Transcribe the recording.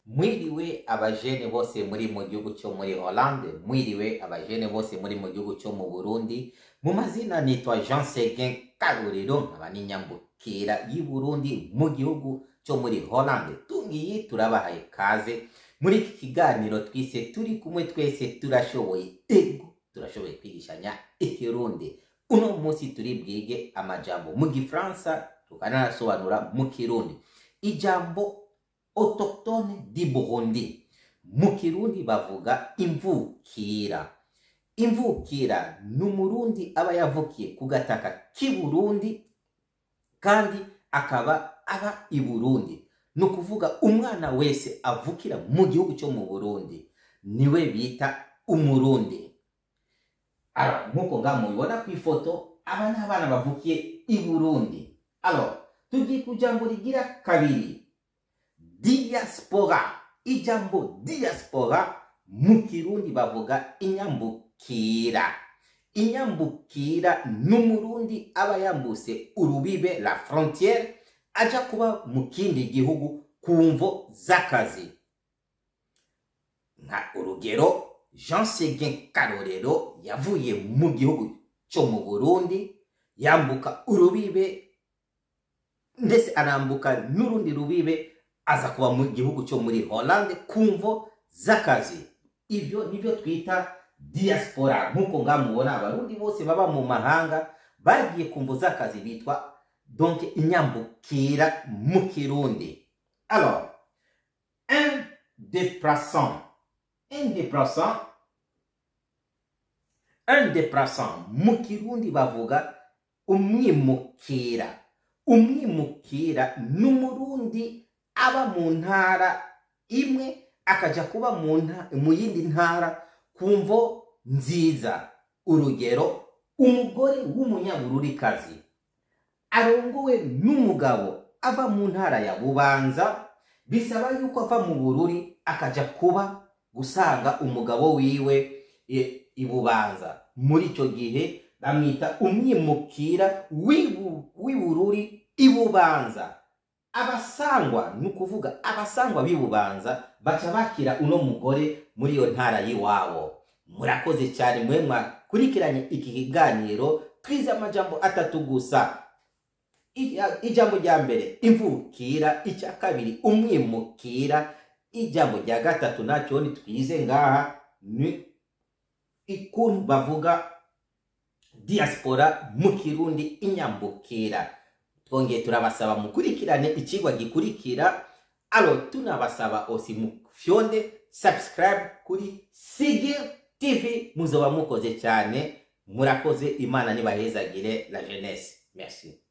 Mwiriwe abajene bose muri mu gihugu cyo muri Hollande, mwiriwe abajene bose muri mu gihugu cyo mu Burundi. Mu mazina nitwa Jean Seguin Karuriro, nkaba n'inyambukira y'i Burundi mu gihugu cyo muri Hollande. Tungiye turabahaye kaze muri iki kiganiro twise "Turi kumwe twese turashoboye". Ego, turashoboye kwigishanya Ikirundi. Uno munsi turi bwige amajambo mu Gifaransa tukanasobanura mu Kirundi. Ijambo "autochtone du Burundi" mu Kirundi bavuga imvukira. Imvukira ni Umurundi aba yavukiye ku gataka k'i Burundi kandi akaba aba i Burundi. Ni ukuvuga umwana wese avukira mu gihugu cyo mu Burundi niwe bita Umurundi. Alors, nk'uko ngaha mubibona ku ifoto, aba ni abana bavukiye i Burundi. Alors, tugiye ku jambo rigira kabiri, diaspora. Ijambo diaspora mu Kirundi bavuga inyambukira. Inyambukira ni Umurundi aba yambuse urubibe, la frontière, aja kuba mu kindi gihugu ku mvo z'akazi. Nka urugero, Jean Seguin Karorero yavuye mu gihugu cyo mu Burundi, yambuka urubibe, ndetse arambuka n'urundi rubibe, aza kuba mu gihugu cyo muri Hollande ku mvo z'akazi. Ibyo nibyo twita diaspora. Nk'uko ngaha mubona, Abarundi bose baba mu mahanga bagiye ku mvo z'akazi bitwa donc inyambukira mu Kirundi. Alors, un déplaçant, un déplaçant, un déplaçant mu Kirundi bavuga umwimukira. Umwimukira ni Umurundi aba mu ntara imwe akaja kuba mu yindi ntara ku mvo nziza. Urugero, umugore w'Umunyabururikazi arongowe n'umugabo ava mu ntara ya Bubanza, bisaba yuko ava mu Bururi akaja kuba gusanga umugabo wiwe i Bubanza. Muri icyo gihe bamwita umwimukira w'i Bururi i Bubanza. Abasangwa, ni ukuvuga abasangwa b'i Bubanza, baca bakira uno mugore muri iyo ntara y'iwabo. Murakoze cyane mwe mwakurikiranye iki kiganiro. Twize amajambo atatu gusa. Ijambo rya mbere imvukira, icya kabiri umwimukira, ijambo rya gatatu nacyo ni twize ngaha ni ikuntu bavuga diaspora mu Kirundi, inyambukira. Twongeye turabasaba mukurikirane ikigwa gikurikira. Alors, tunabasaba aussi mufyonde subscribe kuri Sige TV, muzoba mukoze cyane. Murakoze, Imana nibahezagire la jeunesse. Merci.